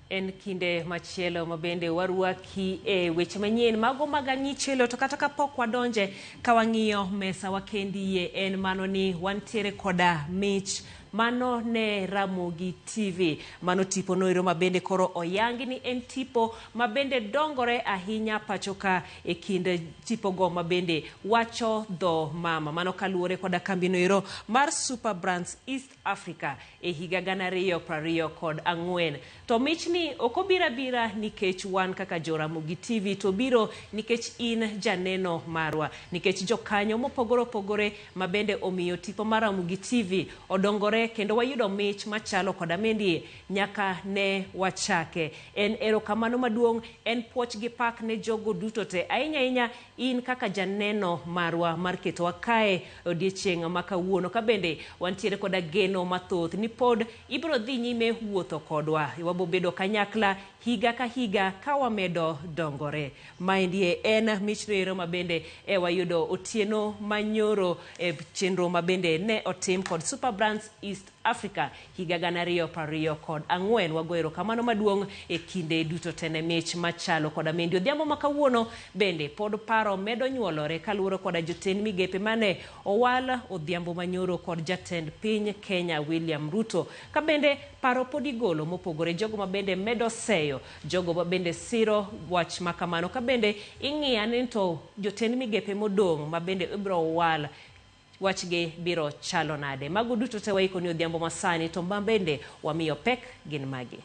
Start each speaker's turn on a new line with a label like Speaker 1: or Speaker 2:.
Speaker 1: En kinde machielo ma bende warwaki e weche manyien mago mag ang'ichelo to kata kapok wadonje ka wang'iyo mesa wakendiye en mano ni wantiere koda mich mano ne Ramogi TV. Mano tipo noero ma bende koro oyangi ni en tipo ma bende dongore ahinya pacho ka e kind tipogo ma bende wacho dho mama. Mano kaluwore koda kambi noero mar Super Brands East Africa e higa 2024. To michni ok obiro abira nikech wan kaka jo Ramogi TV to obiro nikech in janeno marwa, nikech jokanyo mopogore opogore ma bende omiyo tipo mar Ramogi TV odongore kendo wayudo mich machalo koda mendie nyaka ne wachake. En erokamano maduong', en puoch gi pak ne jogo duto te, ahinya ahinya in kaka janeno marwa mar ketowa kae odiechieng' ma kawuono ka bende wantiere koda geno mathoth ni pod ibiro dhi nyime wuotho kodwa. Wabobedo kanyakla higa ka higa ka wamedo dongore. Maendie en mich noero ma bende e wayudo otieno manyoro e chenro ma bende ne otim kod Super Brands East Africa higa 2024. Wago erokamano maduong' e kinde duto te ne mich machalo koda mendi. Odhiambo ma kawuono bende pod paro medo nyuolore kaluwore koda jotend migepe mane owal odhiambo manyoro kod jatend piny Kenya William Ruto. Ka bende paro pod igolo mopogore jogo ma bende medo seyo jogo ma bende siro wach ma kamano ka bende ing'iya ni to jotend migepe modong' ma bende ibiro wal wachgi biro chalo nade. Mago duto te waiko ni odhiambo masani to ma bende wamiyo pek gin magi.